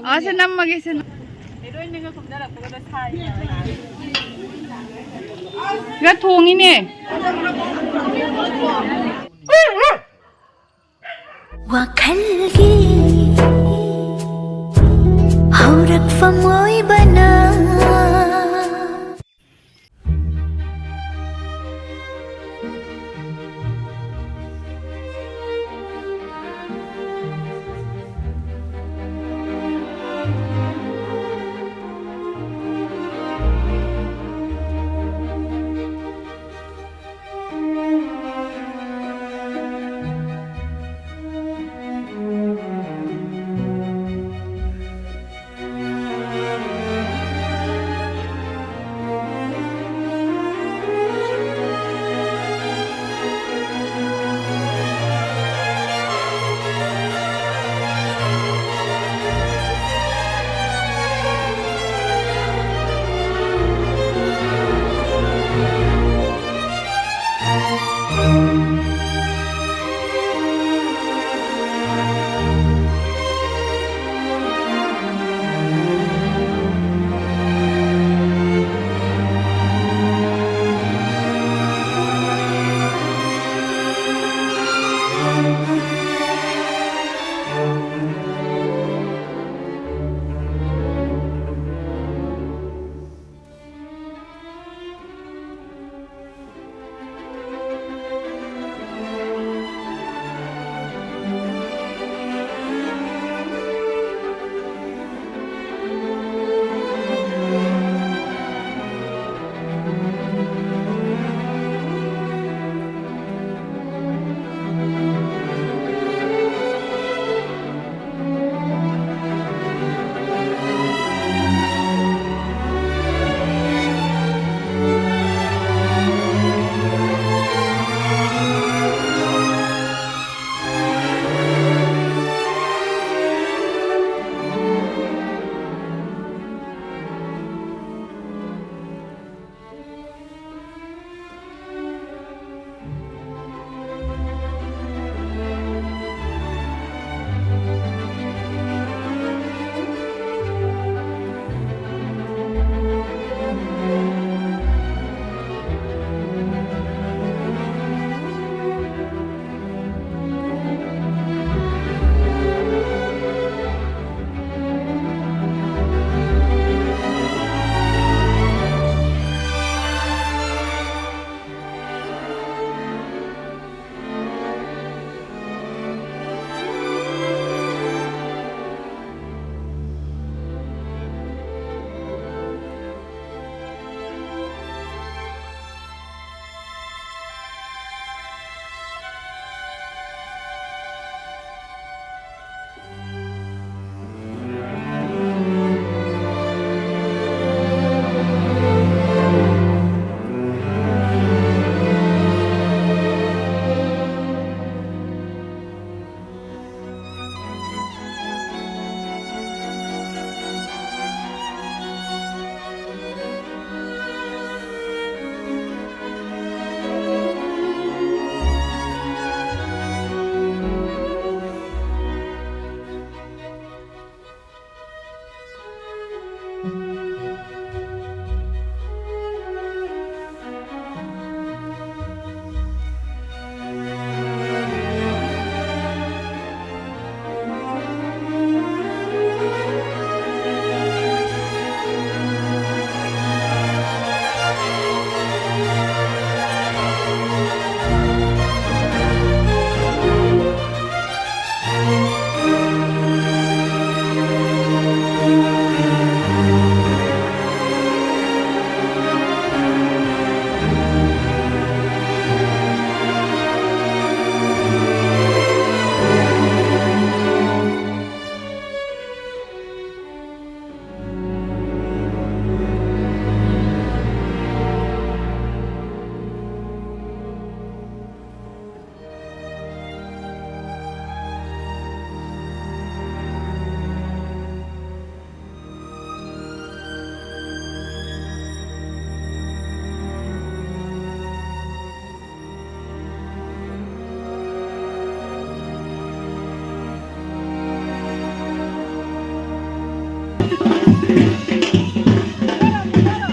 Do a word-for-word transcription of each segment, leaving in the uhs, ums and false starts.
ꯑꯥ, ꯁꯦ ꯅꯝꯃꯒꯦ, ꯁꯦ꯫ ꯉꯥ ꯊꯣꯡꯉꯤꯅꯦ꯫ ꯋꯥꯈꯜꯒꯤ ꯍꯧꯔꯛꯐꯝ ꯑꯣꯏꯕꯅ꯫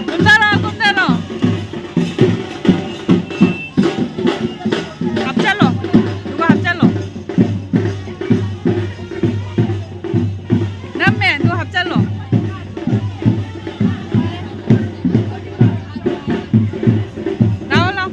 ꯀꯨꯝꯊꯔꯣ, ꯀꯨꯝꯊꯔꯣ꯫ ꯍꯥꯞꯆꯜꯂꯣ꯫ ꯑꯗꯨꯒ ꯍꯥꯞꯆꯜꯂꯣ꯫ ꯅꯝꯃꯦ, ꯑꯗꯨ ꯍꯥꯞꯆꯜꯂꯣ꯫ ꯂꯥꯛꯑꯣ, ꯂꯥꯛꯑꯣ꯫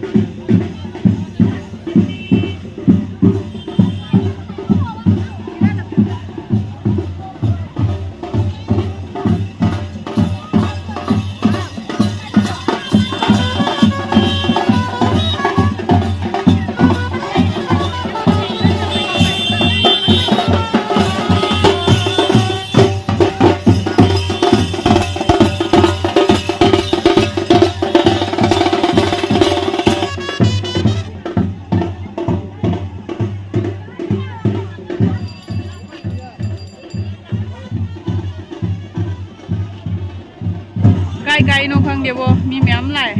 ꯀꯥꯏ ꯀꯥꯏꯅꯣ ꯈꯪꯗꯦꯕꯣ, ꯃꯤ ꯃꯌꯥꯝ ꯂꯥꯛꯑꯦ꯫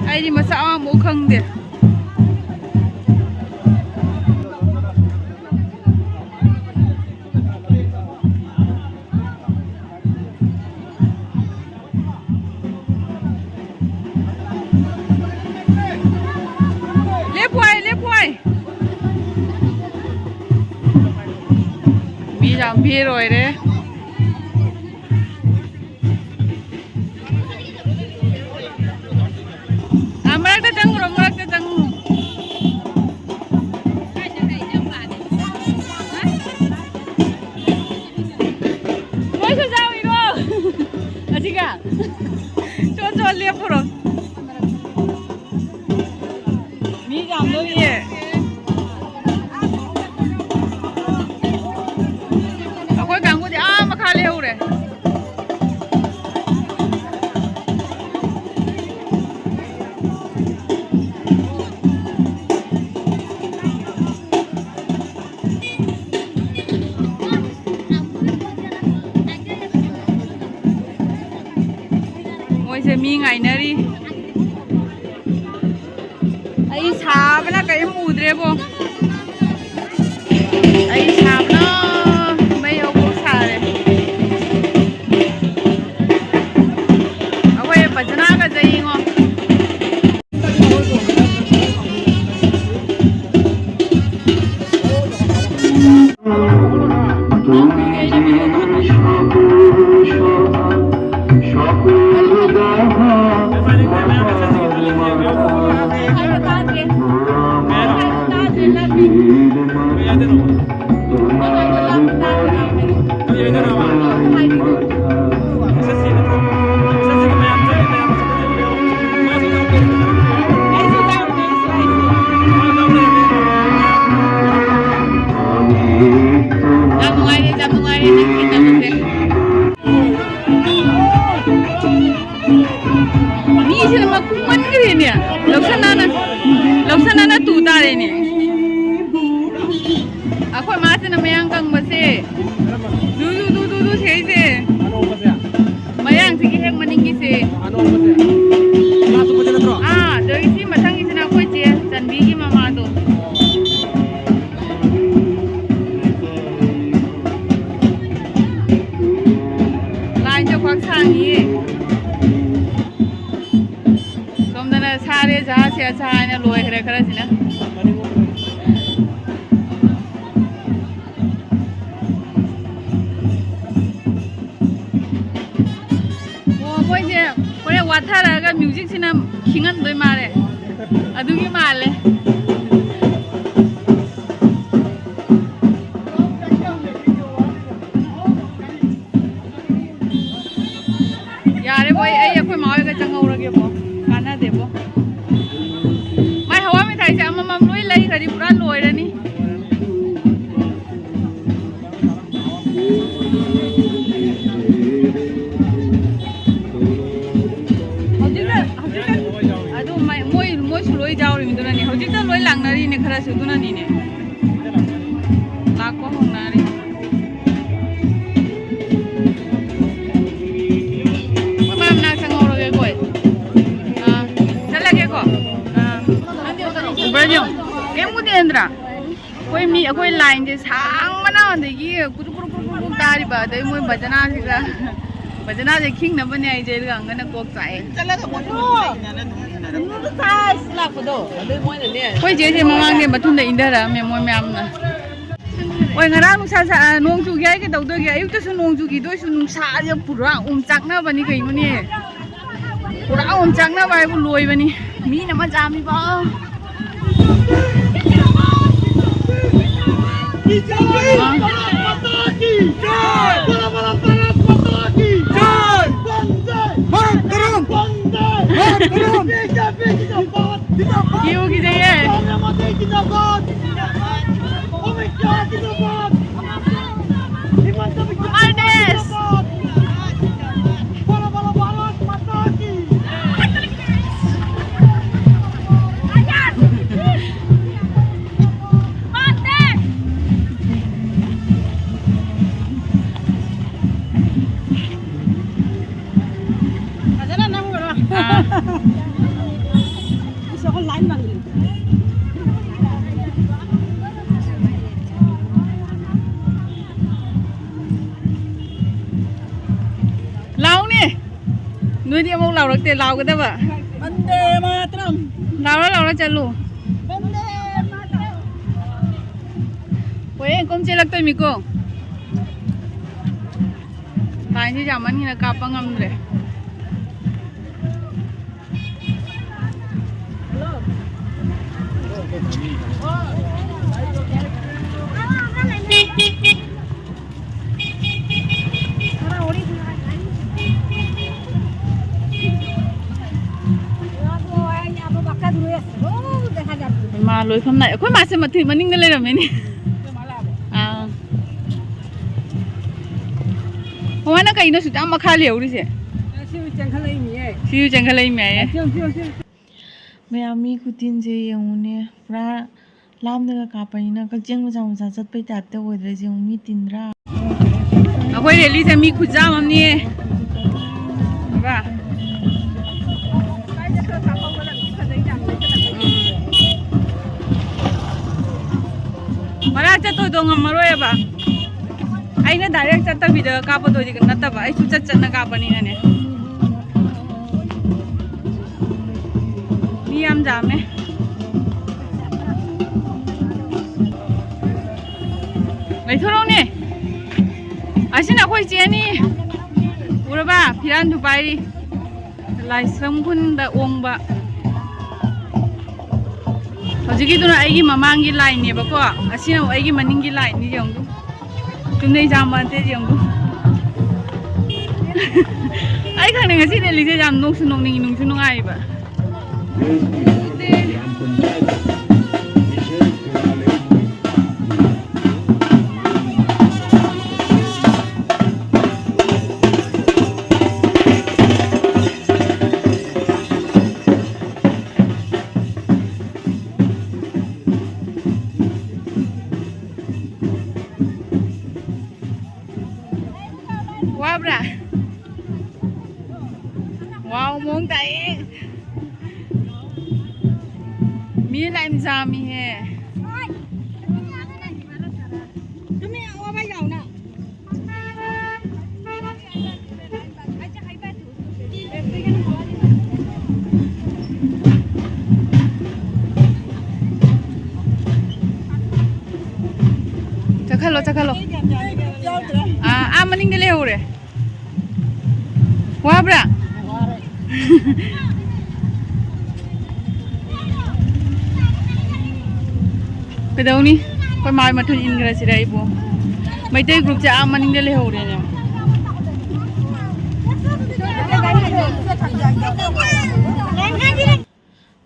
ꯑꯩꯗꯤ ꯃꯁꯛ ꯑꯃꯐꯥꯎ ꯈꯪꯗꯦ꯫ ꯂꯦꯞꯄꯨ ꯍꯥꯏ, ꯂꯦꯞꯄꯨ ꯍꯥꯏ꯫ ꯃꯤ ꯌꯥꯝ ꯚꯤꯔ ꯑꯣꯏꯔꯦ꯫ ꯑꯥ, ꯃꯔꯛꯇ ꯆꯪꯉꯨꯔꯣ, ꯃꯔꯛꯇ ꯆꯪꯉꯨꯔꯣ꯫ ꯃꯣꯏꯁꯨ ꯌꯥꯎꯏꯔꯣ? ꯑꯁꯤꯒ? ꯆꯣ, ꯆꯣ, ꯂꯦꯞꯄꯨꯔꯣ꯫ ꯃꯤ ꯌꯥꯝꯗꯧꯔꯤꯌꯦ꯫ ꯑꯩꯈꯣꯏ ꯀꯥꯡꯕꯨꯗꯤ ꯑꯥ ꯃꯈꯥ ꯂꯩꯍꯧꯔꯦ꯫ ꯃꯣꯏꯁꯦ ꯃꯤ ꯉꯥꯏꯅꯔꯤ꯫ ꯑꯩ ꯁꯥꯕꯅ ꯀꯔꯤꯝ ꯎꯗ꯭ꯔꯦꯕꯣ꯫ ꯑꯩ ꯁꯥꯕꯅ ꯃꯩ ꯍꯧꯕ ꯁꯥꯔꯦ꯫ ꯌꯥꯝ ꯅꯨꯡꯉꯥꯏꯔꯦ, ꯌꯥꯝ ꯅꯨꯡꯉꯥꯏꯔꯦ ꯅꯪ ꯊꯦꯡꯅꯕꯁꯦ꯫ ꯃꯤꯁꯤꯅ ꯃꯈꯨꯝ ꯃꯟꯈ꯭ꯔꯦꯅꯦ꯫ ꯂꯧꯁꯅꯥꯅ, ꯂꯧꯁꯅꯥꯅ ꯇꯨ ꯇꯥꯔꯦꯅꯦ꯫ ꯑꯩꯈꯣꯏ ꯃꯥꯁꯤꯅ ꯃꯌꯥꯡ ꯀꯪꯕꯁꯦ꯫ ꯗꯨ ꯗꯨ ꯗꯨ ꯗꯨ ꯗꯨ ꯁꯤꯁꯦ꯫ ꯃꯌꯥꯡꯁꯤꯒꯤ ꯍꯦꯛ ꯃꯅꯤꯡꯒꯤꯁꯦ꯫ ꯑꯥ, ꯑꯗꯒꯤ ꯁꯤ ꯃꯊꯪꯒꯤꯁꯤꯅ ꯑꯩꯈꯣꯏ ꯆꯦ ꯆꯟꯕꯤꯒꯤ ꯃꯃꯥꯗꯣ꯫ ꯂꯥꯏꯟꯁꯦ ꯈ꯭ꯋꯥꯡ ꯁꯥꯡꯉꯤꯌꯦ꯫ ꯁꯣꯝꯗꯅ ꯁꯥꯔꯦ, ꯁꯥꯁꯦ, ꯁꯥ ꯍꯥꯏꯅ ꯂꯣꯏꯈ꯭ꯔꯦ ꯈꯔꯁꯤꯅ꯫ ꯑꯣ, ꯃꯣꯏꯁꯦ ꯍꯣꯔꯦꯟ ꯋꯥꯊꯔꯛꯑꯒ ꯃ꯭ꯌꯨꯖꯤꯛꯁꯤꯅ ꯈꯤꯡꯍꯟꯗꯣꯏ ꯃꯥꯜꯂꯦ꯫ ꯑꯗꯨꯒꯤ ꯃꯥꯜꯂꯦ꯫ ꯌꯥꯔꯦꯕꯣ, ꯑꯩ, ꯑꯩ ꯑꯩꯈꯣꯏ ꯃꯥ ꯍꯣꯏꯒ ꯆꯪꯍꯧꯔꯒꯦꯕꯣ꯫ ꯀꯥꯟꯅꯗꯦꯕꯣ꯫ ꯃꯥꯏ ꯍꯋꯥ ꯃꯤꯊꯥꯏꯁꯦ ꯑꯃꯃꯝ ꯂꯣꯏ ꯂꯩꯈ꯭ꯔꯗꯤ ꯄꯨꯔꯥ ꯂꯣꯏꯔꯅꯤ꯫ ꯍꯧꯖꯤꯛꯇ, ꯍꯧꯖꯤꯛꯇ, ꯑꯗꯨ ꯃꯥꯏ-, ꯃꯣꯏ, ꯃꯣꯏꯁꯨ ꯂꯣꯏ ꯌꯥꯎꯔꯤꯃꯤꯗꯨꯅꯅꯦ꯫ ꯍꯧꯖꯤꯛꯇ ꯂꯣꯏ ꯂꯥꯛꯅꯔꯤꯅꯦ ꯈꯔꯁꯨ, ꯑꯗꯨꯅꯅꯤꯅꯦ꯫ ꯂꯥꯛꯄ ꯍꯧꯅꯔꯤ꯫ ꯑꯩꯈꯣꯏ ꯃꯥ ꯃꯅꯥꯛ ꯆꯪꯍꯧꯔꯒꯦꯀꯣ ꯑꯩ꯫ ꯑꯥ, ꯆꯠꯂꯒꯦꯀꯣ꯫ ꯑꯥ꯫ ꯎꯕ꯭ꯔꯥ ꯌꯦꯡꯉꯨ꯫ ꯀꯩꯝ ꯎꯗꯦ ꯅꯠꯇ꯭ꯔꯥ? ꯑꯩꯈꯣꯏ ꯃꯤ, ꯑꯩꯈꯣꯏ ꯂꯥꯏꯟꯁꯦ ꯁꯥꯡꯕꯅ, ꯑꯗꯒꯤ ꯀꯨꯔꯨꯛ ꯀꯨꯔꯨꯛ ꯀꯨꯔꯨꯛ ꯀꯨꯔꯨꯛ ꯇꯥꯔꯤꯕ, ꯑꯗꯩ ꯃꯣꯏ ꯕꯖꯅꯥꯁꯤꯒ, ꯕꯖꯅꯥꯁꯦ ꯈꯤꯡꯅꯕꯅꯦ ꯑꯩꯁꯦ, ꯑꯗꯨꯒ ꯑꯪꯒꯅ ꯀꯣꯛ ꯆꯥꯛꯑꯦ꯫ ꯆꯠꯂꯒ ꯃꯣꯏꯁꯨ ꯂꯥꯛꯄꯗꯣ, ꯑꯗꯩ ꯃꯣꯏꯅꯅꯦ꯫ ꯑꯩꯈꯣꯏ ꯆꯦꯁꯦ ꯃꯃꯥꯡꯗ ꯃꯊꯨꯟꯗ ꯏꯟꯊꯔꯛꯑꯝꯃꯦ ꯃꯣꯏ ꯃꯌꯥꯝꯅ꯫ ꯍꯣꯏ, ꯉꯔꯥꯡ ꯅꯨꯡꯁꯥ ꯁꯥ-, ꯅꯣꯡ ꯆꯨꯒꯦ ꯍꯥꯏꯒꯦ ꯇꯧꯗꯣꯏꯒꯦ, ꯑꯌꯨꯛꯇꯁꯨ ꯅꯣꯡ ꯆꯨꯈꯤꯗꯣꯏꯁꯨ ꯅꯨꯡꯁꯥꯁꯦ ꯄꯨꯔꯥ ꯑꯣꯝꯆꯥꯛꯅꯕꯅꯤ ꯀꯩꯅꯣꯅꯦ꯫ ꯄꯨꯔꯥ ꯑꯣꯝꯆꯥꯛꯅꯕ ꯍꯥꯏꯕꯨ ꯂꯣꯏꯕꯅꯤ꯫ ꯃꯤꯅ ꯃꯆꯥ ꯃꯤꯕ꯫ ꯃꯥꯇꯔꯝ! ꯀꯤꯌꯨ ꯀꯤꯖꯩꯌꯦ꯫ ꯐꯖꯅ ꯅꯝꯈ꯭ꯔꯣ꯫ ꯑꯥ꯫ ꯏꯁ, ꯑꯩꯈꯣꯏ ꯂꯥꯏꯟ ꯃꯥꯡꯈ꯭ꯔꯦ꯫ ꯂꯥꯎꯅꯦ꯫ ꯅꯣꯏꯗꯤ ꯑꯃꯨꯛ ꯂꯥꯎꯔꯛꯇꯦ, ꯂꯥꯎꯒꯗꯕ꯫ ꯕꯟꯗꯦ ꯃꯥꯇꯔꯝ꯫ ꯂꯥꯎꯔ ꯂꯥꯎꯔ ꯆꯠꯂꯨ꯫ ꯕꯟꯗꯦ ꯃꯥꯇꯔꯝ꯫ ꯍꯣꯔꯦꯟ ꯀꯨꯝ ꯆꯦꯜꯂꯛꯇꯣꯏꯃꯤꯀꯣ꯫ ꯂꯥꯏꯟꯁꯦ ꯌꯥꯝꯃꯟꯈꯤꯅ ꯀꯥꯞꯄ ꯉꯝꯗ꯭ꯔꯦ꯫ ꯃꯥ ꯂꯣꯏꯐꯝ ꯅꯥꯏ꯫ ꯑꯩꯈꯣꯏ ꯃꯥꯁꯦ ꯃꯊꯤ ꯃꯅꯤꯡꯗ ꯂꯩꯔꯝꯃꯦꯅꯦ꯫ ꯑꯥ꯫ ꯃꯃꯥꯅ ꯀꯩꯅꯣ ꯁꯨꯛꯌꯥꯝ ꯃꯈꯥ ꯂꯩꯍꯧꯔꯤꯁꯦ? ꯁꯤꯕꯨ ꯆꯦꯟꯈꯠꯂꯛꯏꯅꯦ꯫ ꯁꯤꯕꯨ ꯆꯦꯟꯈꯠꯂꯛꯏꯅꯦ ꯍꯥꯏꯌꯦ꯫ ꯁꯤ ꯌꯦꯡꯉꯨ, ꯁꯤ ꯌꯦꯡꯉꯨ, ꯁꯤ ꯌꯦꯡꯉꯨ꯫ ꯃꯌꯥꯝ ꯃꯤ ꯈꯨꯇꯤꯟꯁꯦ ꯌꯦꯡꯉꯨꯅꯦ, ꯄꯨꯔꯥ ꯂꯥꯝꯗꯒ ꯀꯥꯞꯄꯅꯤꯅ ꯀꯛꯆꯦꯡ ꯃꯆꯥ ꯃꯆꯥ ꯆꯠꯄꯩ ꯇꯥꯏꯞꯇ ꯑꯣꯏꯗ꯭ꯔꯦ꯫ ꯌꯦꯡꯉꯨ, ꯃꯤ ꯇꯤꯟꯗ꯭ꯔꯥ? ꯑꯩꯈꯣꯏ ꯔꯦꯂꯤꯁꯦ ꯃꯤ ꯈꯨꯌꯥꯝ ꯑꯃꯅꯤꯌꯦ꯫ ꯕꯥ꯫ ꯎꯝ꯫ ꯃꯔꯥ ꯆꯠꯇꯣꯏꯗꯣ ꯉꯝꯃꯔꯣꯏꯕ꯫ ꯑꯩꯅ direct ꯆꯠꯇꯕꯤꯗ ꯀꯥꯞꯄꯗꯣꯏꯗꯤ ꯅꯠꯇꯕ, ꯑꯩꯁꯨ ꯆꯠ ꯆꯠꯅ ꯀꯥꯞꯄꯅꯤꯅꯅꯦ꯫ ꯃꯤ ꯌꯥꯝ ꯌꯥꯝꯃꯦ꯫ ꯂꯩꯊꯣꯔꯛꯎꯅꯦ꯫ ꯑꯁꯤꯅ ꯑꯩꯈꯣꯏ ꯆꯦꯅꯤ꯫ ꯎꯔꯕ? ꯐꯤꯔꯥꯟꯁꯨ ꯄꯥꯏꯔꯤ꯫ ꯂꯥꯏꯁ꯭ꯔꯝ ꯈꯨꯟꯗ ꯑꯣꯡꯕ꯫ ꯍꯧꯖꯤꯛꯀꯤꯗꯨꯅ ꯑꯩꯒꯤ ꯃꯃꯥꯡꯒꯤ ꯂꯥꯏꯟꯅꯦꯕꯀꯣ꯫ ꯑꯁꯤꯅ ꯑꯃꯨꯛ ꯑꯩꯒꯤ ꯃꯅꯤꯡꯒꯤ ꯂꯥꯏꯟꯅꯤ꯫ ꯌꯦꯡꯉꯨ꯫ ꯆꯨꯝꯅꯩ ꯖꯥꯝꯕ ꯅꯠꯇꯦ꯫ ꯌꯦꯡꯉꯨ꯫ ꯑꯩ ꯈꯪꯅꯤꯡ ꯉꯁꯤ ꯗꯦꯜꯂꯤꯁꯦ ꯌꯥꯝ ꯅꯣꯛꯁꯨ ꯅꯣꯛꯅꯤꯡꯉꯤ, ꯅꯨꯡꯁꯨ ꯅꯨꯡꯉꯥꯏꯕ꯫ ꯋꯥꯕ꯭ꯔꯥ? ꯋꯥꯎ, ꯃꯑꯣꯡ ꯇꯥꯏꯌꯦ꯫ ꯃꯤ ꯂꯥꯏ ꯌꯥꯝ ꯌꯥꯝꯃꯤꯍꯦ꯫ ꯆꯠꯈꯠꯂꯣ, ꯆꯠꯈꯠꯂꯣ꯫ ꯑꯥ, ꯑꯥ ꯃꯅꯤꯡꯗ ꯂꯩꯍꯧꯔꯦ꯫ ꯋꯥꯕ꯭ꯔꯥ? ꯀꯩꯗꯧꯅꯤ? ꯑꯩꯈꯣꯏ ꯃꯥ ꯍꯣꯏ ꯃꯊꯨꯟ ꯏꯟꯈ꯭ꯔꯁꯤꯔ ꯑꯩꯕꯨ? ꯃꯩꯇꯩ ꯒ꯭ꯔꯨꯞꯁꯦ ꯑꯥ ꯃꯅꯤꯡꯗ ꯂꯩꯍꯧꯔꯦꯅꯦ꯫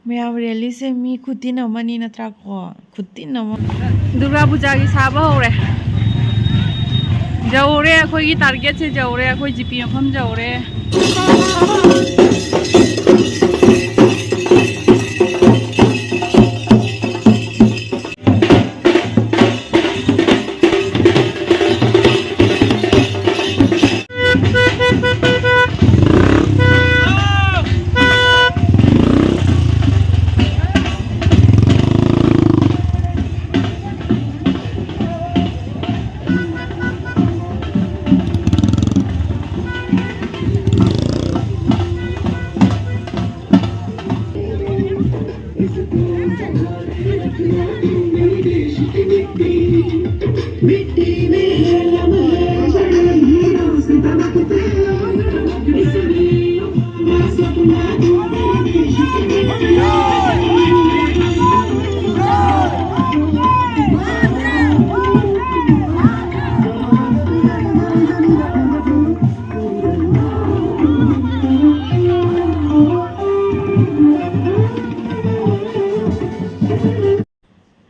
ꯃꯌꯥꯝ ꯔꯦꯂꯤꯁꯦ ꯃꯤ ꯈꯨꯇꯤꯟ ꯑꯃꯅꯤ ꯅꯠꯇ꯭ꯔꯥꯀꯣ? ꯈꯨꯇꯤꯟ ꯑꯃ꯫ ꯗꯨꯔꯒꯥ ꯄꯨꯖꯥꯒꯤ ꯁꯥꯕ ꯍꯧꯔꯦ꯫ ꯌꯧꯔꯦ, ꯑꯩꯈꯣꯏꯒꯤ ꯇꯥꯔꯒꯦꯠꯁꯦ ꯌꯧꯔꯦ, ꯑꯩꯈꯣꯏ ꯖꯤꯄꯤ ꯃꯐꯝ ꯌꯧꯔꯦ꯫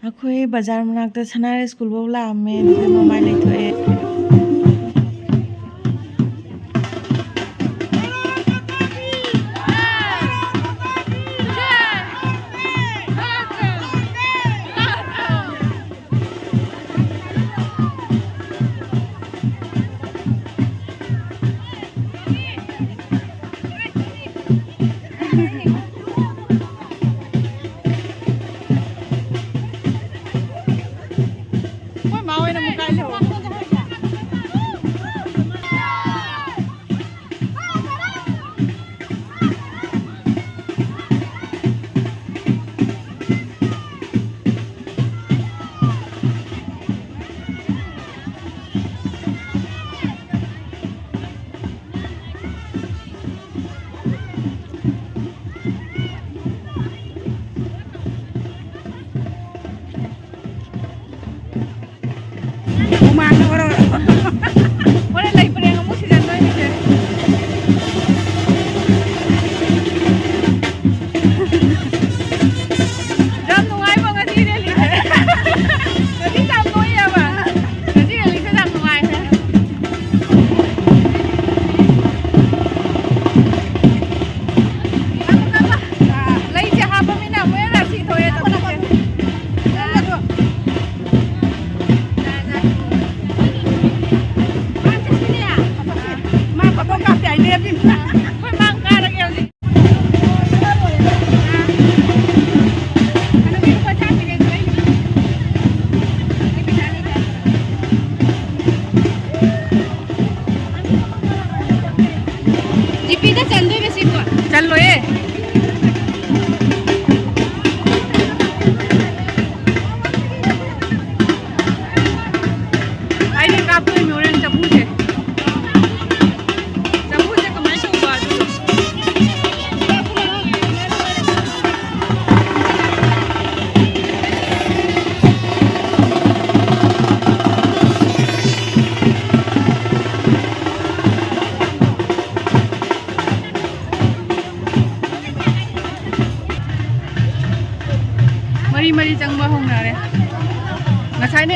ꯑꯩꯈꯣꯏ ꯕꯖꯥꯔ ꯃꯅꯥꯛꯇ ꯁꯅꯥꯔꯩ ꯁ꯭ꯀꯨꯜ ꯐꯥꯎ ꯂꯥꯛꯑꯝꯃꯦ, ꯑꯗꯨꯗ ꯃꯃꯥꯏ ꯂꯩꯊꯣꯛꯑꯦ꯫ ꯑꯩꯈꯣꯏ ꯃꯥ ꯍꯣꯏꯅ ꯑꯃꯨꯛ ꯀꯥꯏ ꯂꯩꯍꯧꯔꯦ? ꯍꯨꯃꯥꯡꯅ ꯑꯣꯔꯣ ꯑꯣꯔꯣ꯫ ꯍꯣꯔꯦꯟ ꯂꯩ ꯄꯔꯦꯡ ꯑꯃꯨꯛ ꯁꯤꯖꯟꯗꯣꯏꯅꯤꯁꯦ꯫ ꯌꯥꯝ ꯅꯨꯡꯉꯥꯏꯕ ꯉꯁꯤ ꯔꯦꯂꯤꯁꯦ꯫ ꯉꯁꯤ ꯌꯥꯝ ꯅꯣꯏꯌꯦꯕ꯫ ꯉꯁꯤ ꯔꯦꯂꯤꯁꯦ ꯌꯥꯝ ꯅꯨꯡꯉꯥꯏꯈ꯭ꯔꯦ꯫ ꯂꯩꯁꯦ ꯍꯥꯞꯄꯃꯤꯅ ꯑꯃꯨꯛ ꯍꯦꯟꯅ ꯁꯤ ꯊꯣꯛꯑꯦ ꯇꯧꯔꯤꯁꯦ꯫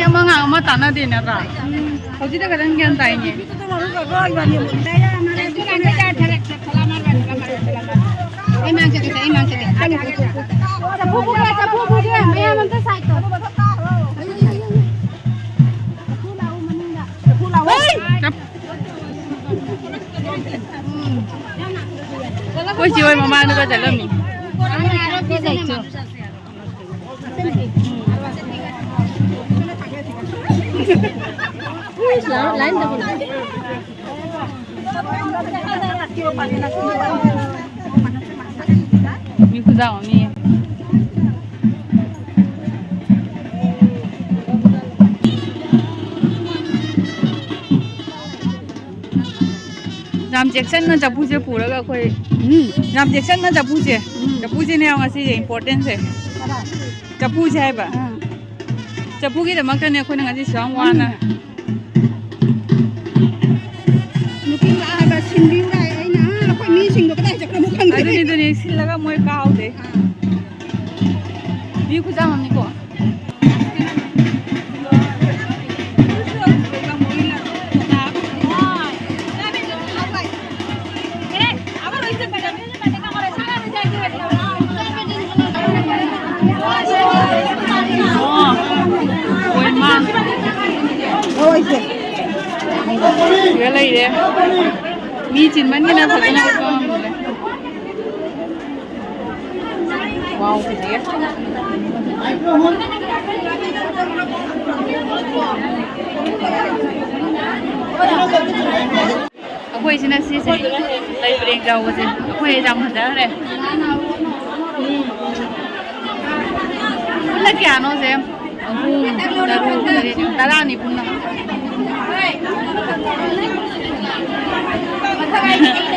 ꯑꯃ ꯉꯥꯡ ꯑꯃ ꯇꯥꯟꯅꯗꯦ ꯅꯠꯇ꯭ꯔꯥ? ꯍꯧꯖꯤꯛꯇ ꯈꯇꯪ ꯒ꯭ꯌꯥꯟ ꯇꯥꯏꯅꯦ꯫ ꯑꯩ ꯃꯥꯡ ꯆꯠꯀꯦꯁꯦ, ꯑꯩ ꯃꯥꯡ ꯆꯠꯀꯦ꯫ ꯆꯐꯨ ꯄꯨꯒꯦ, ꯆꯐꯨ ꯄꯨꯒꯦ, ꯃꯌꯥꯝ ꯑꯝꯇ ꯁꯥꯏꯠꯇꯣ꯫ ꯑꯩꯈꯣꯏ ꯆꯦ ꯍꯣꯏ ꯃꯃꯥꯡꯗꯒ ꯆꯠꯂꯝꯃꯤ꯫ ꯃꯤ ꯈꯨꯌꯥꯝ ꯑꯃꯅꯤ꯫ ꯌꯥꯝ ꯆꯦꯛꯁꯤꯟꯅ ꯆꯐꯨꯁꯦ ꯄꯨꯔꯒ ꯑꯩꯈꯣꯏ, ꯎꯝ, ꯌꯥꯝ ꯆꯦꯛꯁꯤꯟꯅ ꯆꯐꯨꯁꯦ, ꯎꯝ, ꯆꯐꯨꯁꯤꯅꯦ ꯌꯦꯡꯉꯣ ꯉꯁꯤꯁꯦ importantꯁꯦ꯫ ꯀꯗꯥꯏ? ꯆꯐꯨꯁꯦ ꯍꯥꯏꯕ꯫ ꯑꯥ꯫ ꯆꯐꯨꯒꯤꯗꯃꯛꯇꯅꯦ ꯑꯩꯈꯣꯏꯅ ꯉꯁꯤ ꯁꯨꯌꯥꯝ ꯋꯥꯅ꯫ ꯅꯨꯄꯤ ꯂꯥꯛꯑꯒ ꯁꯤꯟꯕꯤꯌꯨ ꯍꯥꯏ, ꯑꯩꯅ, ꯑꯥ, ꯑꯩꯈꯣꯏ ꯃꯤꯁꯤꯡꯗꯣ ꯀꯗꯥꯏ ꯆꯠꯈ꯭ꯔꯕꯅꯣ ꯈꯪꯗ꯭ꯔꯦ꯫ ꯑꯗꯨꯅꯤ, ꯑꯗꯨꯅꯤ, ꯁꯤꯜꯂꯒ ꯃꯣꯏ ꯀꯥꯍꯧꯗꯦ꯫ ꯑꯥ꯫ ꯃꯤ ꯈꯨꯌꯥꯝ ꯑꯃꯅꯤꯀꯣ꯫ ꯍꯣꯏ, ꯃꯥ꯫ ꯍꯣꯏ, ꯏꯆꯦ꯫ ꯁꯤꯗ ꯂꯩꯔꯦ꯫ ꯃꯤ ꯆꯤꯟꯃꯟꯒꯤꯅ ꯐꯖꯅ ꯎꯠꯄ ꯉꯝꯗ꯭ꯔꯦ꯫ ꯋꯥꯎ, ꯐꯖꯩꯌꯦ꯫ ꯑꯩꯈꯣꯏꯁꯤꯅ ꯁꯤꯁꯦ ꯂꯩ ꯄꯔꯦꯡ ꯆꯥꯎꯕꯁꯦ꯫ ꯑꯩꯈꯣꯏ ꯌꯥꯝ ꯐꯖꯈ꯭ꯔꯦ꯫ ꯄꯨꯟꯅ ꯀꯌꯥꯅꯣ ꯁꯦ? ꯑꯍꯨꯝ, ꯇꯔꯨꯛ, ꯇꯔꯦꯠ, ꯇꯔꯥꯅꯤ ꯄꯨꯟꯅ꯫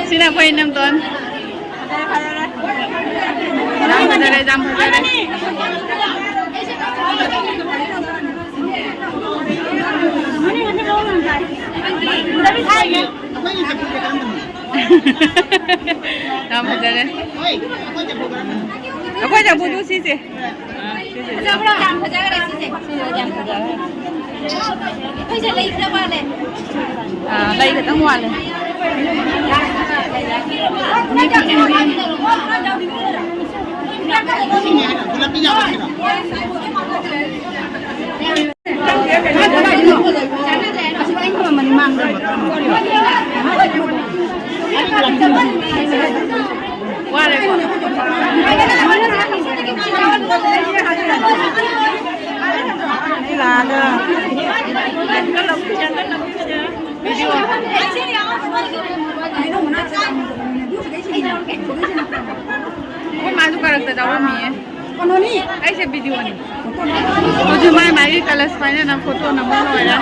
ꯁꯤꯅ ꯑꯩꯈꯣꯏ ꯏꯅꯝꯇꯣꯟ꯫ ꯌꯥꯝ ꯐꯖꯔꯦ, ꯌꯥꯝ ꯐꯖꯔꯦ꯫ ꯌꯥꯝ ꯐꯖꯔꯦ꯫ ꯑꯩꯈꯣꯏ ꯆꯐꯨꯗꯨ ꯁꯤꯁꯦ꯫ ꯌꯥꯝ ꯐꯖꯈ꯭ꯔꯦ ꯁꯤꯁꯦ꯫ ꯁꯤꯁꯦ ꯌꯥꯝ ꯐꯖꯈ꯭ꯔꯦ꯫ ꯑꯩꯈꯣꯏꯁꯦ ꯂꯩ ꯈꯔ ꯋꯥꯠꯂꯦ꯫ ꯑꯥ, ꯂꯩ ꯈꯤꯇꯪ ꯋꯥꯠꯂꯦ꯫ ꯃꯤ ꯈꯨꯆꯤꯟꯗꯤ꯫ ꯑꯩꯈꯣꯏ ꯃꯥꯁꯨ ꯀꯔꯛꯇ ꯌꯥꯎꯔꯝꯃꯤꯌꯦ꯫ ꯑꯩꯁꯦ ꯚꯤꯗꯤꯑꯣꯅꯤ꯫ ꯍꯧꯖꯤꯛ ꯃꯥꯏ ꯃꯥꯏꯒꯤ ꯀꯂꯔꯁ ꯄꯥꯏꯅꯅ ꯐꯣꯇꯣ ꯅꯝꯕ ꯂꯣꯏꯔꯦ꯫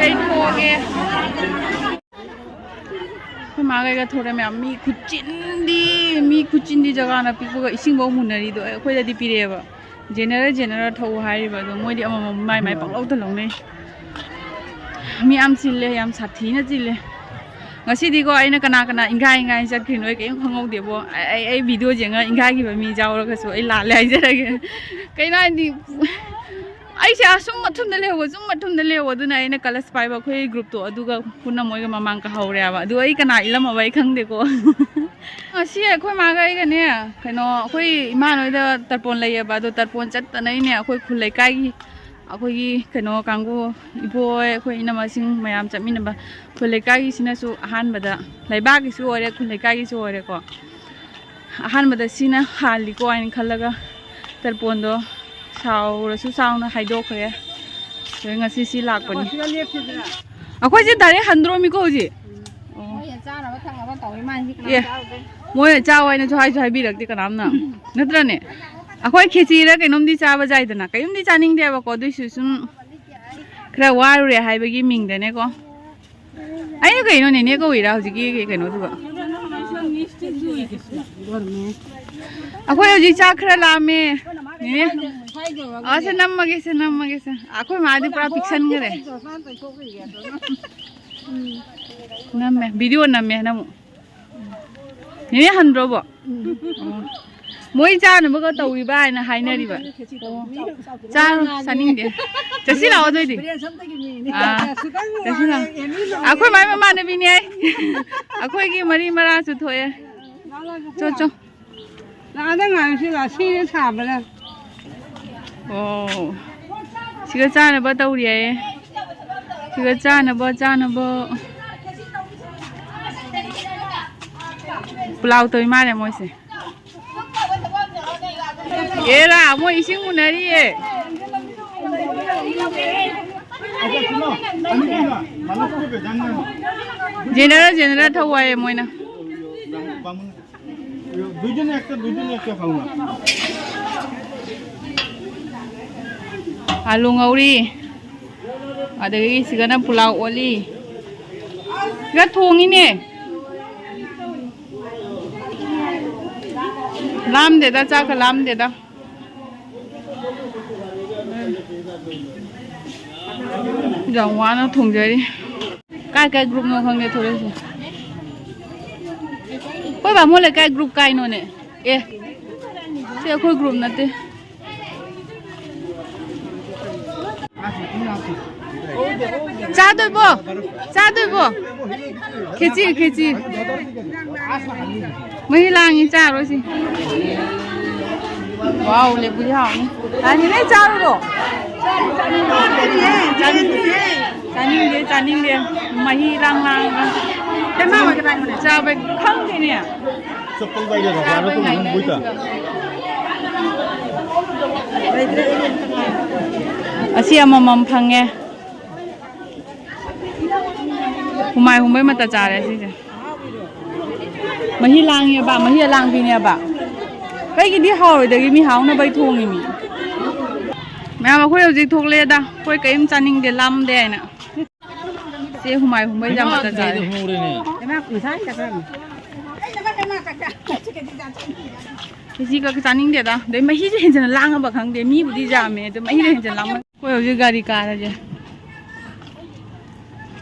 ꯑꯩ ꯊꯣꯛꯑꯒꯦ꯫ ꯑꯩꯈꯣꯏ ꯃꯥꯈꯩꯒ ꯊꯣꯔꯛꯑꯦ ꯃꯌꯥꯝ꯫ ꯃꯤ ꯈꯨꯆꯤꯟꯗꯤ, ꯃꯤ ꯈꯨꯆꯤꯟꯗꯤ, ꯖꯒꯥꯅ ꯄꯤꯛꯄꯒ ꯏꯁꯤꯡꯐꯧ ꯃꯨꯟꯅꯔꯤꯗꯣ ꯑꯩꯈꯣꯏꯗꯗꯤ ꯄꯤꯔꯛꯑꯦꯕ꯫ ꯖꯦꯅꯦꯔꯦꯜ ꯖꯦꯅꯦꯔꯦꯜ ꯊꯧ ꯍꯥꯏꯔꯤꯕ ꯑꯗꯣ ꯃꯣꯏꯗꯤ ꯑꯃꯃꯝ ꯃꯥꯏ ꯃꯥꯏ ꯄꯪꯂꯧꯗ ꯂꯧꯅꯩ꯫ ꯃꯤ ꯌꯥꯝ ꯆꯤꯜꯂꯦ, ꯌꯥꯝ ꯁꯥꯊꯤꯅ ꯆꯤꯜꯂꯦ꯫ ꯉꯁꯤꯗꯤꯀꯣ ꯑꯩꯅ ꯀꯅꯥ ꯀꯅꯥ ꯏꯪꯒꯥꯏ ꯏꯪꯒꯥꯏ ꯆꯠꯈ꯭ꯔꯤꯅꯣ ꯑꯩ ꯀꯔꯤꯝ ꯈꯪꯍꯧꯗꯦꯕꯣ꯫ ꯑꯩ, ꯑꯩ, ꯑꯩ ꯚꯤꯗꯤꯑꯣ ꯌꯦꯡꯉ ꯏꯪꯒꯥꯏꯈꯤꯕ ꯃꯤ ꯌꯥꯎꯔꯒꯁꯨ ꯑꯩ ꯂꯥꯜꯂꯦ ꯍꯥꯏꯖꯔꯒꯦ꯫ ꯀꯩꯅꯣ ꯍꯥꯏꯗꯤ, ꯑꯩꯁꯦ ꯑꯁꯨꯝ ꯃꯊꯨꯝꯗ ꯂꯩꯍꯧꯕ, ꯁꯨꯝ ꯃꯊꯨꯝꯗ ꯂꯩꯍꯧꯕ꯫ ꯑꯗꯨꯅ ꯑꯩꯅ ꯀꯂꯔꯁ ꯄꯥꯏꯕ ꯑꯩꯈꯣꯏ ꯒ꯭ꯔꯨꯞꯇꯣ ꯑꯗꯨꯒ ꯄꯨꯟꯅ ꯃꯣꯏꯒ ꯃꯃꯥꯡ ꯀꯥꯍꯧꯔꯦꯕ꯫ ꯑꯗꯨ ꯑꯩ ꯀꯅꯥ ꯏꯜꯂꯝꯃꯕ ꯑꯩ ꯈꯪꯗꯦꯀꯣ꯫ ꯉꯁꯤ ꯑꯩꯈꯣꯏ ꯃꯥꯒ ꯑꯩꯒꯅꯦ, ꯀꯩꯅꯣ, ꯑꯩꯈꯣꯏ ꯏꯃꯥ ꯅꯣꯏꯗ ꯇꯔꯄꯣꯟ ꯂꯩꯌꯦꯕ꯫ ꯑꯗꯣ ꯇꯔꯄꯣꯟ ꯆꯠꯇꯅꯩꯅꯦ ꯑꯩꯈꯣꯏ ꯈꯨꯜ ꯂꯩꯀꯥꯏꯒꯤ, ꯑꯩꯈꯣꯏꯒꯤ ꯀꯩꯅꯣ ꯀꯥꯡꯕꯨ, ꯏꯕꯣꯏ, ꯑꯩꯈꯣꯏ ꯏꯅꯝꯃꯁꯤꯡ ꯃꯌꯥꯝ ꯆꯠꯃꯤꯟꯅꯕ꯫ ꯈꯨꯜ ꯂꯩꯀꯥꯏꯒꯤꯁꯤꯅꯁꯨ ꯑꯍꯥꯟꯕꯗ, ꯂꯩꯕꯥꯛꯀꯤꯁꯨ ꯑꯣꯏꯔꯦ, ꯈꯨꯜ ꯂꯩꯀꯥꯏꯒꯤꯁꯨ ꯑꯣꯏꯔꯦꯀꯣ꯫ ꯑꯍꯥꯟꯕꯗ ꯁꯤꯅ ꯍꯥꯜꯂꯤꯀꯣ ꯍꯥꯏꯅ ꯈꯜꯂꯒ ꯇꯔꯄꯣꯟꯗꯣ ꯁꯥꯎꯔꯁꯨ ꯆꯥꯎꯅ ꯍꯥꯏꯗꯣꯛꯈ꯭ꯔꯦ꯫ ꯑꯗꯩ ꯉꯁꯤ ꯁꯤ ꯂꯥꯛꯄꯅꯤ꯫ ꯑꯩꯈꯣꯏꯁꯦ ꯗꯥꯏꯔꯦꯛ ꯍꯟꯗ꯭ꯔꯣꯃꯤꯀꯣ ꯍꯧꯖꯤꯛ꯫ ꯑꯣ꯫ ꯃꯣꯏꯅ ꯆꯥꯅꯕ ꯊꯛꯅꯕ ꯇꯧꯔꯤ ꯃꯥꯜꯂꯤ꯫ ꯀꯅꯥꯝ ꯑꯦ, ꯆꯥꯔꯨꯗ꯭ꯔꯦ꯫ ꯃꯣꯏꯅ ꯆꯥꯎ ꯍꯥꯏꯅꯁꯨ ꯍꯥꯏꯁꯨ ꯍꯥꯏꯕꯤꯔꯛꯇꯦ ꯀꯅꯥꯝꯅ꯫ ꯅꯠꯇ꯭ꯔꯅꯦ? ꯑꯩꯈꯣꯏ ꯈꯦꯆꯤꯔ ꯀꯩꯅꯣꯝꯗꯤ ꯆꯥꯕ ꯌꯥꯏꯗꯅ꯫ ꯀꯩꯅꯣꯝꯗꯤ ꯆꯥꯅꯤꯡꯗꯦꯕꯀꯣ, ꯑꯗꯨꯏꯁꯨ ꯁꯨꯝ ꯈꯔ ꯋꯥꯔꯨꯔꯦ ꯍꯥꯏꯕꯒꯤ ꯃꯤꯡꯗꯅꯦꯀꯣ꯫ ꯑꯩꯅ ꯀꯩꯅꯣ ꯅꯦꯅꯦ ꯀꯧꯏꯔꯥ ꯍꯧꯖꯤꯛꯀꯤ ꯀꯩꯅꯣꯗꯨꯒ? ꯑꯩꯈꯣꯏ ꯍꯧꯖꯤꯛ ꯆꯥꯛ ꯈꯔ ꯂꯥꯝꯃꯦ꯫ ꯅꯦꯅꯦ꯫ ꯑ, ꯁꯦ ꯅꯝꯃꯒꯦ, ꯁꯦ ꯅꯝꯃꯒꯦ, ꯁꯦ꯫ ꯑꯩꯈꯣꯏ ꯃꯥꯗꯤ ꯄꯨꯔꯥ ꯄꯤꯛꯁꯟꯈꯔꯦ꯫ ꯅꯝꯃꯦ, ꯚꯤꯗꯤꯑꯣ ꯅꯝꯃꯦ ꯍꯥꯏꯅ ꯑꯃꯨꯛ꯫ ꯅꯦꯅꯦ ꯍꯟꯕ꯭ꯔꯣꯕꯣ? ꯑꯣ꯫ ꯃꯣꯏ ꯆꯥꯅꯕꯒ ꯇꯧꯔꯤꯕ ꯍꯥꯏꯅ ꯍꯥꯏꯅꯔꯤꯕ꯫ ꯑꯣ, ꯆꯥ ꯆꯥꯅꯤꯡꯗꯦ꯫ ꯆꯠꯁꯤ ꯂꯥꯛꯑꯣ ꯑꯗꯨꯑꯣꯏꯗꯤ꯫ ꯑꯥ, ꯆꯠꯁꯤ ꯂꯥꯛꯑꯣ꯫ ꯑꯩꯈꯣꯏ ꯃꯥꯏ ꯃꯃꯥꯟꯅꯕꯤꯅꯦ ꯑꯩ꯫ ꯑꯩꯈꯣꯏꯒꯤ ꯃꯔꯤ ꯃꯔꯥꯁꯨ ꯊꯣꯛꯑꯦ꯫ ꯆꯣ, ꯆꯣ꯫ ꯂꯥꯛꯑꯗ ꯉꯥꯏꯔꯨꯁꯤ ꯂꯥꯛꯑꯣ꯫ ꯁꯤꯅ ꯁꯥꯕꯅ꯫ ꯑꯣ꯫ ꯁꯤꯒ ꯆꯥꯅꯕ ꯇꯧꯔꯤ ꯍꯥꯏꯌꯦ꯫ ꯁꯤꯒ ꯆꯥꯅꯕ, ꯆꯥꯅꯕ꯫ ꯄꯨꯂꯥꯎ ꯇꯧꯔꯤ ꯃꯥꯜꯂꯦ ꯃꯣꯏꯁꯦ꯫ ꯑꯦꯔꯥ, ꯃꯣꯏ ꯏꯁꯤꯡ ꯎꯅꯔꯤꯌꯦ꯫ ꯖꯦꯅꯦꯔꯦꯜ, ꯖꯦꯅꯦꯔꯦꯜ ꯊꯧ ꯍꯥꯏꯌꯦ ꯃꯣꯏꯅ꯫ দুইজনে একটা, দুইজনে একটা খাও না। ꯑꯥꯂꯨ ꯉꯧꯔꯤ꯫ ꯑꯗꯒꯤ ꯁꯤꯒꯅ ꯄꯨꯂꯥꯎ ꯑꯣꯜꯂꯤ꯫ ꯁꯤꯒ ꯊꯣꯡꯉꯤꯅꯦ꯫ ꯂꯥꯝꯗꯦꯗ, ꯆꯥꯛꯀ ꯂꯥꯝꯗꯦꯗ꯫ ꯌꯥꯝ ꯋꯥꯅ ꯊꯣꯡꯖꯔꯤ꯫ ꯀꯥꯏ ꯀꯥꯏ groupꯅꯣ ꯈꯪꯗꯦ ꯊꯣꯛꯂꯛꯏꯁꯦ꯫ ꯑꯩꯈꯣꯏ ꯕꯥꯃꯣꯟ ꯂꯩꯀꯥꯏ group ꯀꯥꯏꯅꯣꯅꯦ? ꯑꯦ, ꯁꯤ ꯑꯩꯈꯣꯏ group ꯅꯠꯇꯦ꯫ ꯆꯥꯗꯣꯏꯕꯣ? ꯆꯥꯗꯣꯏꯕꯣ? ꯈꯦꯆꯤ, ꯈꯦꯆꯤ꯫ ꯃꯍꯤ ꯂꯥꯡꯉꯤ, ꯆꯥꯔꯣꯏꯁꯤ꯫ ꯋꯥꯎ, ꯂꯦꯕꯨꯗꯤ ꯍꯥꯎꯅꯤ꯫ ꯇꯥꯅꯤ, ꯅꯪ ꯆꯥꯔꯨꯔꯣ? ꯆꯥꯅꯤꯡꯗꯦ, ꯆꯥꯅꯤꯡꯗꯦ꯫ ꯃꯍꯤ ꯂꯥꯡ ꯂꯥꯡꯉꯒ꯫ ꯆꯥꯕ ꯈꯪꯗꯦꯅꯦ꯫ ꯆꯥꯕꯩ ꯉꯥꯏꯅꯔꯤꯁꯤꯒ꯫ ꯑꯁꯤ ꯑꯃꯃꯝ ꯐꯪꯉꯦ꯫ ꯍꯨꯃꯥꯏ ꯍꯨꯝꯕꯩ ꯃꯇ ꯆꯥꯔꯦ ꯁꯤꯁꯦ꯫ ꯃꯍꯤ ꯂꯥꯡꯉꯦꯕ, ꯃꯍꯤ ꯑꯂꯥꯡꯕꯤꯅꯦꯕ꯫ ꯀꯩꯒꯤꯗꯤ ꯍꯥꯎꯔꯣꯏꯗꯒꯤ ꯃꯤ ꯍꯥꯎꯅꯕꯩ ꯊꯣꯡꯉꯤꯃꯤ꯫ ꯃꯌꯥꯝ ꯑꯩꯈꯣꯏ ꯍꯧꯖꯤꯛ ꯊꯣꯛꯂꯛꯑꯦꯗ꯫ ꯑꯩꯈꯣꯏ ꯀꯔꯤꯝ ꯆꯥꯅꯤꯡꯗꯦ, ꯂꯥꯝꯗꯦ ꯍꯥꯏꯅ꯫ ꯁꯤ ꯍꯨꯃꯥꯏ ꯍꯨꯝꯕꯩ ꯆꯥ ꯃꯇ ꯆꯥꯔꯦ꯫ ꯏꯃꯥ, ꯉꯁꯥꯏ ꯆꯠꯈ꯭ꯔꯕꯅꯤ꯫ ꯈꯦꯆꯤ ꯀꯛ ꯆꯥꯅꯤꯡꯗꯦꯗ꯫ ꯑꯗꯩ ꯃꯍꯤꯁꯨ ꯍꯦꯟꯖꯟꯅ ꯂꯥꯡꯉꯕ ꯈꯪꯗꯦ꯫ ꯃꯤꯕꯨꯗꯤ ꯌꯥꯝꯃꯦ, ꯑꯗꯣ ꯃꯍꯤꯅ ꯍꯦꯟꯖꯟꯅ ꯂꯥꯡꯕ꯫ ꯑꯩꯈꯣꯏ ꯍꯧꯖꯤꯛ ꯒꯥꯔꯤ ꯀꯥꯔꯒꯦ꯫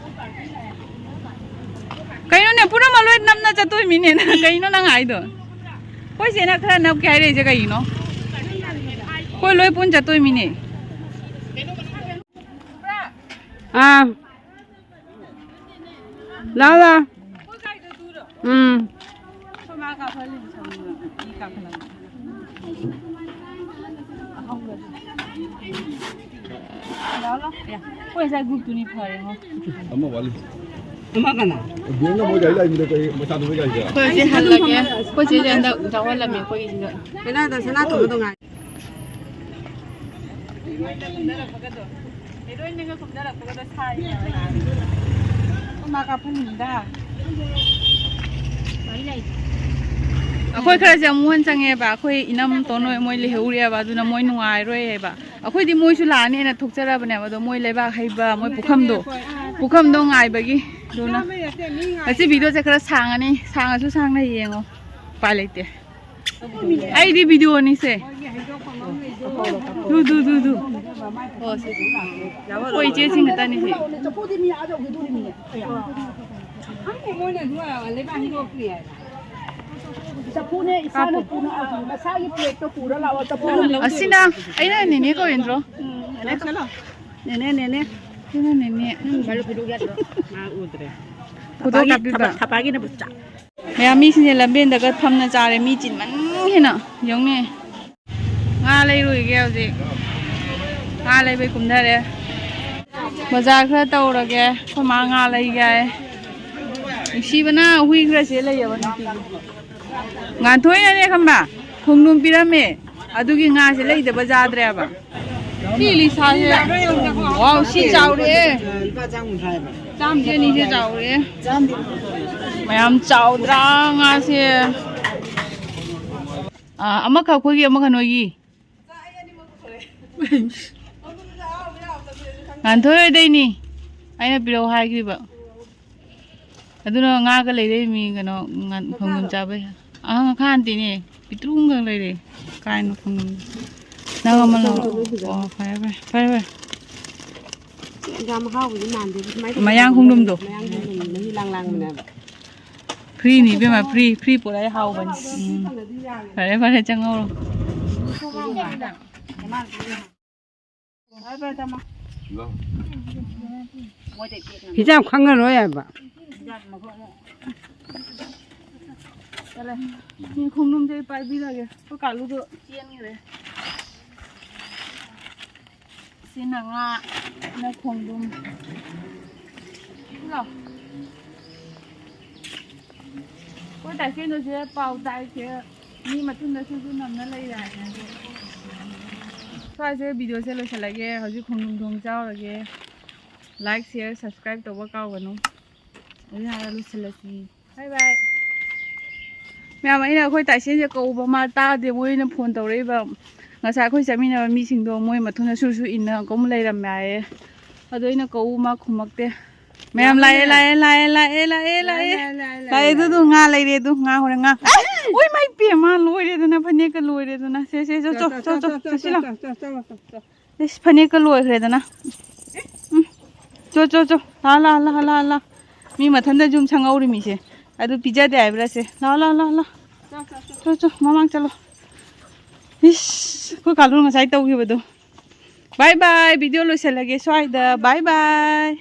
ꯀꯩꯅꯣꯅꯦ, ꯄꯨꯝꯅꯃꯛ ꯂꯣꯏ ꯅꯝꯅ ꯆꯠꯇꯣꯏ ꯃꯤꯅꯦ꯫ ꯀꯩꯅꯣ ꯅꯪ ꯍꯥꯏꯗꯣ? ꯑꯩꯈꯣꯏ ꯆꯦꯅ ꯈꯔ ꯅꯞꯀꯦ ꯍꯥꯏꯔꯛꯏꯁꯦ ꯀꯩꯒꯤꯅꯣ? ꯑꯩꯈꯣꯏ ꯂꯣꯏ ꯄꯨꯟ ꯆꯠꯇꯣꯏꯃꯤꯅꯦ꯫ ꯑꯥ꯫ ꯂꯥꯛꯑꯣ, ꯂꯥꯛꯑꯣ꯫ ꯎꯝ꯫ ꯑꯩꯈꯣꯏ ꯉꯁꯥꯏ ꯒ꯭ꯔꯨꯞꯇꯨꯅꯤ ꯐꯔꯦꯉꯣ꯫ ꯑꯃ ꯋꯥꯠꯂꯤ꯫ ꯑꯃ ꯀꯅꯥ? ꯕꯦꯡꯅ ꯃꯣꯏ ꯒꯥꯔꯤ ꯂꯥꯛꯏꯗꯨꯗ ꯀꯔꯤ ꯃꯆꯥꯗꯨ ꯃꯣꯏ ꯒꯥꯔꯤꯗ? ꯑꯩꯈꯣꯏ ꯆꯦ ꯍꯜꯂꯒꯦ꯫ ꯑꯩꯈꯣꯏ ꯆꯦꯁꯦ ꯍꯟꯗꯛ ꯌꯥꯎꯍꯜꯂꯝꯃꯦ ꯑꯩꯈꯣꯏꯒꯤꯁꯤꯗ꯫ ꯀꯩꯅꯣꯗ ꯁꯅꯥ ꯇꯣꯝꯕꯗꯣ ꯉꯥꯏ꯫ ꯍꯦꯔꯣꯏꯟꯅꯒ ꯀꯨꯝꯊꯔꯛꯄꯒꯗꯣ ꯁꯥꯔꯤꯅꯦ꯫ ꯑꯩꯈꯣꯏ ꯃꯥ ꯀꯥꯞꯍꯟꯅꯤꯡꯗ꯫ ꯑꯩꯈꯣꯏ ꯈꯔꯁꯦ ꯑꯃꯨꯛ ꯍꯟꯅ ꯆꯪꯉꯦꯕ꯫ ꯑꯩꯈꯣꯏ ꯏꯅꯝ ꯇꯣꯟ ꯍꯣꯏ ꯃꯣꯏ ꯂꯩꯍꯧꯔꯤꯑꯕ, ꯑꯗꯨꯅ ꯃꯣꯏ ꯅꯨꯡꯉꯥꯏꯔꯣꯏ ꯍꯥꯏꯕ꯫ ꯑꯩꯈꯣꯏꯗꯤ ꯃꯣꯏꯁꯨ ꯂꯥꯛꯑꯅꯤꯅ ꯊꯣꯛꯆꯔꯕꯅꯦꯕ, ꯑꯗꯣ ꯃꯣꯏ ꯂꯩꯕꯥꯛ ꯍꯩꯕ, ꯃꯣꯏ ꯄꯨꯈꯝꯗꯣ, ꯄꯨꯈꯝꯗꯣ ꯉꯥꯏꯕꯒꯤ꯫ ꯑꯗꯨꯅ ꯉꯁꯤ ꯚꯤꯗꯤꯑꯣꯁꯦ ꯈꯔ ꯁꯥꯡꯉꯅꯤ, ꯁꯥꯡꯉꯁꯨ ꯁꯥꯡꯅ ꯌꯦꯡꯉꯣ, ꯎꯄꯥꯏ ꯂꯩꯇꯦ꯫ ꯑꯩꯗꯤ ꯚꯤꯗꯤꯑꯣꯅꯤꯁꯦ꯫ ꯗꯨ, ꯗꯨ, ꯗꯨ, ꯗꯨ꯫ ꯑꯩꯈꯣꯏ ꯏꯆꯦꯁꯤꯡ ꯈꯛꯇꯅꯤꯁꯦ꯫ ꯆꯐꯨꯅꯦ, ꯏꯁꯥꯅ ꯄꯨꯅ-, ꯃꯁꯥꯒꯤ ꯄ꯭ꯂꯦꯠꯇꯣ ꯄꯨꯔ ꯂꯥꯛꯑꯣ, ꯆꯐꯨ ꯑꯃ ꯂꯧꯗꯣꯏꯅꯦ꯫ ꯑꯁꯤꯅ ꯑꯩꯅ ꯅꯦꯅꯦ ꯀꯧꯔꯤꯟꯗ꯭ꯔꯣ? ꯎꯝ, ꯅꯦꯅꯦ ꯀꯧ-, ꯅꯦꯅꯦ, ꯅꯦꯅꯦ꯫ ꯑꯩꯅ ꯅꯦꯅꯦ꯫ ꯎꯝ, ꯃꯥ ꯎꯗ꯭ꯔꯦ꯫ ꯐꯣꯇꯣ ꯊꯄꯥꯒꯤ-, ꯀꯥꯞꯄꯤꯕ꯫ ꯊꯄꯥ-, ꯊꯄꯥꯒꯤꯅ ꯕꯨꯠꯆꯥ꯫ ꯃꯌꯥꯝ ꯃꯤꯁꯤꯡꯁꯦ ꯂꯝꯕꯦꯟꯗꯒ ꯐꯝꯅ ꯆꯥꯔꯦ, ꯃꯤ ꯆꯤꯟꯃꯟꯈꯤꯅ꯫ ꯌꯦꯡꯅꯦ꯫ ꯉꯥ ꯂꯩꯔꯨꯏꯒꯦ ꯍꯧꯖꯤꯛ꯫ ꯉꯥ ꯂꯩꯕꯩ ꯀꯨꯝꯊꯔꯦ꯫ ꯕꯖꯥꯔ ꯈꯔ ꯇꯧꯔꯒꯦ꯫ ꯑꯩꯈꯣꯏ ꯃꯥ ꯉꯥ ꯂꯩꯒꯦ ꯍꯥꯏ꯫ ꯅꯨꯡꯁꯤꯕꯅ ꯍꯨꯏ ꯈꯔ ꯆꯦ ꯂꯩꯌꯦꯕ ꯅꯨꯡꯇꯤꯒꯤ꯫ ꯉꯥꯟꯊꯣꯏꯅꯅꯦ ꯈꯪꯕ꯭ꯔꯥ? ꯈꯣꯡꯗ꯭ꯔꯨꯝ ꯄꯤꯔꯝꯃꯦ꯫ ꯑꯗꯨꯒꯤ ꯉꯥꯁꯦ ꯂꯩꯗꯕ ꯌꯥꯗ꯭ꯔꯦꯕ꯫ ꯁꯤ ꯂꯤꯁꯥꯁꯦ꯫ ꯋꯥꯎ, ꯁꯤ ꯆꯥꯎꯔꯦ꯫ ꯆꯥꯝ ꯆꯅꯤꯁꯦ ꯆꯥꯎꯔꯦ꯫ ꯃꯌꯥꯝ ꯆꯥꯎꯗ꯭ꯔꯥ ꯉꯥꯁꯦ? ꯑꯥ, ꯑꯃꯈꯛ ꯑꯩꯈꯣꯏꯒꯤ, ꯑꯃꯈꯛ ꯅꯣꯏꯒꯤ꯫ ꯉꯥꯟꯊꯣꯏ ꯍꯣꯏꯗꯩꯅꯤ ꯑꯩꯅ ꯄꯤꯔꯛꯑꯣ ꯍꯥꯏꯈꯤꯕ꯫ ꯑꯗꯨꯅ ꯉꯥꯒ ꯂꯩꯔꯛꯏ ꯃꯤ ꯀꯩꯅꯣ, ꯉꯥ-, ꯈꯣꯡꯗ꯭ꯔꯨꯝ ꯆꯥꯕꯩ꯫ ꯑꯍꯪ ꯑꯈꯥ ꯅꯠꯇꯦꯅꯦ, ꯄꯤꯇ꯭ꯔꯨꯝꯈꯛ ꯂꯩꯔꯦ꯫ ꯀꯥꯏꯅꯣ ꯈꯣꯡꯗ꯭ꯔꯨꯝ꯫ ꯅꯪ ꯑꯃ ꯂꯧꯔꯣ꯫ ꯑꯣ, ꯐꯔꯦ, ꯐꯔꯦ, ꯐꯔꯦ, ꯐꯔꯦ꯫ ꯌꯥꯝ ꯍꯥꯎꯕꯗꯤ ꯃꯥꯟꯗꯦ꯫ ꯁꯨꯃꯥꯏꯅ ꯇꯧꯕ ꯃꯌꯥꯡ ꯈꯣꯡꯗ꯭ꯔꯨꯝꯗꯣ꯫ ꯃꯌꯥꯡ ꯈꯣꯡꯗ꯭ꯔꯨꯝꯗꯣ ꯃꯍꯤ ꯂꯥꯡ ꯂꯥꯡꯕꯅꯦꯕ꯫ ꯐ꯭ꯔꯤꯅꯤ ꯏꯕꯦꯝꯃ, ꯐ꯭ꯔꯤ, ꯐ꯭ꯔꯤ ꯄꯨꯔꯛꯑꯦ, ꯍꯥꯎꯕꯅꯤ꯫ ꯎꯝ꯫ ꯐꯔꯦ, ꯐꯔꯦ, ꯆꯪꯍꯧꯔꯣ꯫ ꯍꯤꯟꯖꯥꯡ ꯈꯪꯉꯔꯣꯏ ꯍꯥꯏꯕ꯫ ꯆꯠꯂꯦ꯫ ꯁꯤ ꯈꯣꯡꯗ꯭ꯔꯨꯝꯁꯦ ꯑꯩ ꯄꯥꯏꯕꯤꯔꯒꯦ꯫ ꯑꯩꯈꯣꯏ ꯀꯥꯂꯨꯗꯣ ꯆꯦꯟꯈ꯭ꯔꯦ꯫ ꯁꯤꯅ ꯉꯥ, ꯁꯤꯅ ꯈꯣꯡꯗ꯭ꯔꯨꯝ꯫ ꯂꯥꯎ꯫ ꯑꯩꯈꯣꯏ ꯇꯥꯏꯁꯦꯟꯗꯣ ꯁꯤꯗ ꯄꯥꯎ ꯇꯥꯏꯁꯦ, ꯃꯤ ꯃꯊꯨꯟꯗ ꯁꯨꯁꯨ ꯅꯝꯅ ꯂꯩꯔꯦ ꯍꯥꯏꯅ꯫ ꯁ꯭ꯋꯥꯏꯁꯦ ꯚꯤꯗꯤꯑꯣꯁꯦ ꯂꯣꯏꯁꯤꯜꯂꯒꯦ꯫ ꯍꯧꯖꯤꯛ ꯈꯣꯡꯗ꯭ꯔꯨꯝ ꯊꯣꯡ ꯆꯥꯎꯔꯒꯦ꯫ Like, share, subscribe ꯇꯧꯕ ꯀꯥꯎꯒꯅꯨ꯫ ꯑꯗꯨ ꯍꯥꯏꯔ ꯂꯣꯏꯁꯤꯜꯂꯁꯤ꯫ Bye bye꯫ ꯃꯌꯥꯝ, ꯑꯩꯅ ꯑꯩꯈꯣꯏ ꯇꯥꯏꯁꯦꯟꯁꯦ ꯀꯧꯕ, ꯃꯥ ꯇꯥꯗꯦ꯫ ꯃꯣꯏꯅ ꯐꯣꯟ ꯇꯧꯔꯛꯏꯕ, ꯉꯁꯥꯏ ꯑꯩꯈꯣꯏ ꯆꯠꯃꯤꯟꯅꯕ ꯃꯤꯁꯤꯡꯗꯣ ꯃꯣꯏ ꯃꯊꯨꯟꯗ ꯁꯨꯔ ꯁꯨꯔ ꯏꯟꯅ ꯀꯧ ꯂꯩꯔꯝꯃꯦ ꯍꯥꯏꯌꯦ꯫ ꯑꯗꯣ ꯑꯩꯅ ꯀꯧ, ꯃꯥ ꯈꯨꯝꯃꯛꯇꯦ꯫ ꯃꯌꯥꯝ, ꯂꯥꯛꯑꯦ, ꯂꯥꯛꯑꯦ, ꯂꯥꯛꯑꯦ, ꯂꯥꯛꯑꯦ, ꯂꯥꯛꯑꯦ, ꯂꯥꯛꯑꯦ꯫ ꯂꯥꯛꯑꯦ, ꯂꯥꯛꯑꯦ, ꯂꯥꯛꯑꯦ, ꯂꯥꯛꯑꯦ꯫ ꯑꯗꯨ ꯉꯥ ꯂꯩꯔꯦ, ꯑꯗꯨ ꯉꯥ ꯍꯣꯔꯦꯟ ꯉꯥ꯫ ꯑꯦ! ꯎꯏ, ꯃꯥꯏ ꯄꯦꯝꯃ, ꯂꯣꯏꯔꯦꯗꯅ, ꯐꯅꯦꯛꯀ ꯂꯣꯏꯔꯦꯗꯅ꯫ ꯁꯦ, ꯁꯦ, ꯆꯣ, ꯆꯣ, ꯆꯣ, ꯆꯣ, ꯆꯣ, ꯆꯠꯁꯤꯜꯂꯣ꯫ ꯆꯣ, ꯆꯣ, ꯆꯣ, ꯆꯣ, ꯆꯣ꯫ ꯏꯁ, ꯐꯅꯦꯛꯀ ꯂꯣꯏꯈ꯭ꯔꯦꯗꯅ꯫ ꯎꯝ꯫ ꯆꯣ, ꯆꯣ, ꯆꯣ꯫ ꯂꯥ, ꯂꯥ, ꯂꯥ, ꯂꯥ, ꯂꯥ꯫ ꯃꯤ ꯃꯊꯟꯇ ꯌꯨꯝ ꯁꯪꯍꯧꯔꯤ ꯃꯤꯁꯦ꯫ ꯑꯗꯨ ꯄꯤꯖꯗꯦ ꯍꯥꯏꯕ꯭ꯔꯥ ꯁꯦ? ꯂꯥ, ꯂꯥ, ꯂꯥ, ꯂꯥ꯫ ꯆꯣ, ꯆꯣ, ꯃꯃꯥꯡ ꯆꯠꯂꯣ꯫ ꯏꯁ, ꯑꯩꯈꯣꯏ ꯀꯥꯂꯨ ꯉꯁꯥꯏ ꯇꯧꯈꯤꯕꯗꯣ꯫ Bye bye, video ꯂꯣꯏꯁꯤꯜꯂꯒꯦ ꯁ꯭ꯋꯥꯏꯗ꯫ Bye bye꯫